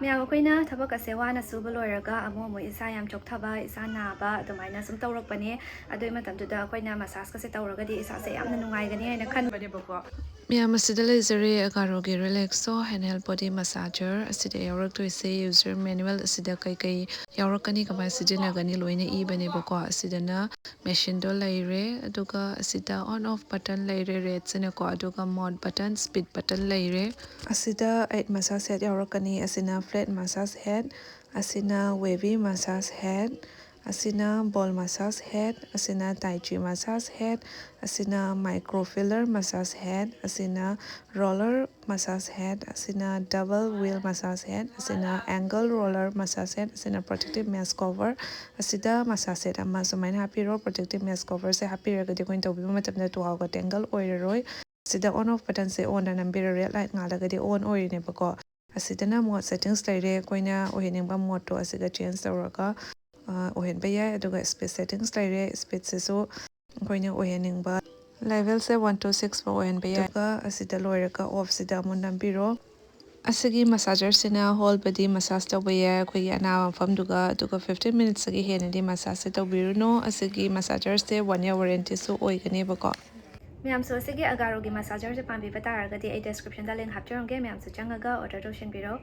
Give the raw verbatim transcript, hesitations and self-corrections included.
ꯃꯌꯥꯝ, ꯑꯩꯈꯣꯏꯅ ꯊꯕꯛ ꯑꯁꯦ ꯋꯥꯅ ꯁꯨꯕ ꯂꯣꯏꯔꯒ ꯑꯃꯨꯛ ꯑꯃꯨꯛ ꯏꯁꯥ ꯌꯥꯝ ꯆꯣꯛꯊꯕ, ꯏꯁꯥ ꯅꯥꯕ ꯑꯗꯨꯃꯥꯏꯅ ꯁꯨꯝ ꯇꯧꯔꯛꯄꯅꯦ꯫ ꯑꯗꯨꯒꯤ ꯃꯇꯝꯗꯨꯗ ꯑꯩꯈꯣꯏꯅ ꯃꯁꯥꯖꯀꯁꯦ ꯇꯧꯔꯒꯗꯤ ꯏꯁꯥꯁꯦ ꯌꯥꯝꯅ ꯅꯨꯡꯉꯥꯏꯒꯅꯤ ꯍꯥꯏꯅ ꯈꯟꯕꯅꯦꯕꯀꯣ꯫ ꯃꯌꯥꯝ, ꯑꯁꯤꯗ ꯂꯩꯖꯔꯦ ꯑꯒꯥꯔꯣꯒꯤ ꯔꯤꯂꯦꯛꯁꯣ ꯍꯦꯟ ꯍꯦꯜ ꯕꯣꯗꯤ ꯃꯁꯥꯖꯔ꯫ ꯑꯁꯤꯗ ꯌꯥꯎꯔꯛꯇꯣꯏꯁꯦ ꯌꯨꯖꯔ ꯃꯦꯅꯨꯋꯦꯜ ꯑꯁꯤꯗ ꯀꯩꯀꯩ ꯌꯥꯎꯔꯛꯀꯅꯤ, ꯀꯃꯥꯏꯅ ꯁꯤꯖꯤꯟꯅꯒꯅꯤ, ꯂꯣꯏꯅ ꯏꯕꯅꯦꯕꯀꯣ꯫ ꯑꯁꯤꯗꯅ ꯃꯦꯁꯤꯟꯗꯣ ꯂꯩꯔꯦ, ꯑꯗꯨꯒ ꯑꯁꯤꯗ ꯑꯣꯟ ꯑꯣꯐ ꯕꯇꯟ ꯂꯩꯔꯦ, ꯔꯦꯠꯁꯤꯅꯀꯣ, ꯑꯗꯨꯒ ꯃꯣꯠ ꯕꯇꯟ, ꯁ꯭ꯄꯤꯠ ꯕꯇꯟ ꯂꯩꯔꯦ꯫ ꯑꯁꯤꯗ ꯑꯩꯠ ꯃꯁꯥꯖ ꯁꯦꯠ ꯌꯥꯎꯔꯛꯀꯅꯤ꯫ ꯑꯁꯤꯅ ꯐ꯭ꯂꯦꯠ ꯃꯁꯥꯖ ꯍꯦꯠ, ꯑꯁꯤꯅ ꯋꯦꯚꯤ ꯃꯁꯥꯖ ꯍꯦꯠ, ꯑꯁꯤꯅ ꯕꯣꯜ ꯃꯁꯥꯖ ꯍꯦꯠ, ꯑꯁꯤꯅ ꯇꯥꯏꯆꯤ ꯃꯁꯥꯖ ꯍꯦꯠ, ꯑꯁꯤꯅ ꯃꯥꯏꯀ꯭ꯔꯣ ꯐꯤꯂꯔ ꯃꯁꯥꯖ ꯍꯦꯠ, ꯑꯁꯤꯅ ꯔꯣꯂꯔ ꯃꯁꯥꯖ ꯍꯦꯠ, ꯑꯁꯤꯅ ꯗꯕꯜ ꯋꯤꯜ ꯃꯁꯥꯖ ꯍꯦꯠ, ꯑꯁꯤꯅ ꯑꯦꯡꯒꯜ ꯔꯣꯂꯔ ꯃꯁꯥꯖ ꯍꯦꯠ, ꯑꯁꯤꯅ ꯄ꯭ꯔꯣꯇꯦꯛꯇꯤꯞ ꯃꯦꯁ ꯀꯣꯚꯔ, ꯑꯁꯤꯗ ꯃꯁꯥꯖ ꯁꯦꯠ ꯑꯃ ꯁꯨꯃꯥꯏꯅ ꯍꯥꯞꯄꯤꯔꯣ꯫ ꯄ꯭ꯔꯣꯇꯦꯛꯇꯤꯞ ꯃꯦꯁ ꯀꯣꯚꯔꯁꯦ ꯍꯥꯞꯄꯤꯔꯒꯗꯤ ꯑꯩꯈꯣꯏꯅ ꯇꯧꯕꯤꯕ ꯃꯇꯝꯗ ꯇꯨ ꯑꯥꯎꯒ ꯇꯦꯡꯒꯜ ꯑꯣꯏꯔꯔꯣꯏ꯫ ꯑꯁꯤꯗ ꯑꯣꯟ ꯑꯣꯐ ꯕꯇꯟꯁꯦ ꯑꯣꯟꯗ ꯅꯝꯕꯤꯔꯣ, ꯔꯦꯠ ꯂꯥꯏꯠ ꯉꯥꯜꯂꯒꯗꯤ ꯑꯣꯟ ꯑꯣꯏꯔꯤꯅꯦꯕꯀꯣ꯫ ꯑꯁꯤꯗꯅ ꯑꯃꯨꯛ ꯁꯦꯠꯇꯤꯡꯁ ꯂꯩꯔꯦ, ꯑꯩꯈꯣꯏꯅ ꯑꯣꯏꯍꯟꯅꯤꯡꯕ ꯃꯣꯠꯇꯣ ꯑꯁꯤꯒ ꯆꯦꯟꯖ ꯇꯧꯔꯒ ꯑ, ꯑꯣꯏꯍꯟꯕ ꯌꯥꯏ꯫ ꯑꯗꯨꯒ ꯁ꯭ꯄꯤꯠ ꯁꯦꯠꯇꯤꯡꯁ ꯂꯩꯔꯦ, ꯁ꯭ꯄꯤꯠꯁꯤꯁꯨ ꯑꯩꯈꯣꯏꯅ ꯑꯣꯏꯍꯟꯅꯤꯡꯕ ꯂꯦꯚꯦꯜꯁꯦ ꯋꯥꯟ ꯇꯨ ꯁꯤꯛꯁ ꯐꯥꯎ ꯑꯣꯏꯍꯟꯕ ꯌꯥꯏ꯫ ꯑꯗꯨꯒ ꯑꯁꯤꯗ ꯂꯣꯏꯔꯒ ꯑꯣꯐꯁꯤꯗ ꯑꯃꯨꯛ ꯅꯝꯕꯤꯔꯣ꯫ ꯑꯁꯤꯒꯤ ꯃꯁꯥꯖꯔꯁꯤꯅ ꯍꯣꯜ ꯕꯗꯤ ꯃꯁꯥꯖ ꯇꯧꯕ ꯌꯥꯏ ꯑꯩꯈꯣꯏꯒꯤ ꯑꯅꯥꯕ ꯃꯐꯝꯗꯨꯒ, ꯑꯗꯨꯒ ꯐꯤꯐꯇꯤꯟ ꯃꯤꯅꯤꯠꯁꯇꯒꯤ ꯍꯦꯟꯅꯗꯤ ꯃꯁꯥꯖꯁꯦ ꯇꯧꯕꯤꯔꯨꯅꯨ꯫ ꯑꯁꯤꯒꯤ ꯃꯁꯥꯖꯔꯁꯦ ꯋꯥꯟ ꯏꯌꯥꯔ ꯋꯥꯔꯦꯟꯇꯤꯁꯨ ꯑꯣꯏꯒꯅꯦꯕꯀꯣ꯫ ꯃꯌꯥꯝꯁꯨ ꯑꯁꯤꯒꯤ ꯑꯒꯥꯔꯣꯒꯤ ꯃꯁꯥꯖꯔꯁꯦ ꯄꯥꯝꯕꯤꯕ ꯇꯥꯔꯒꯗꯤ ꯑꯩ ꯗꯦꯁꯀ꯭ꯔꯤꯞꯁꯟꯗ ꯂꯤꯡ ꯍꯥꯞꯆꯔꯝꯒꯦ, ꯃꯌꯥꯝꯁꯨ ꯆꯪꯉꯒ ꯑꯣꯔꯗꯔ ꯇꯧꯁꯤꯟꯕꯤꯔꯣ꯫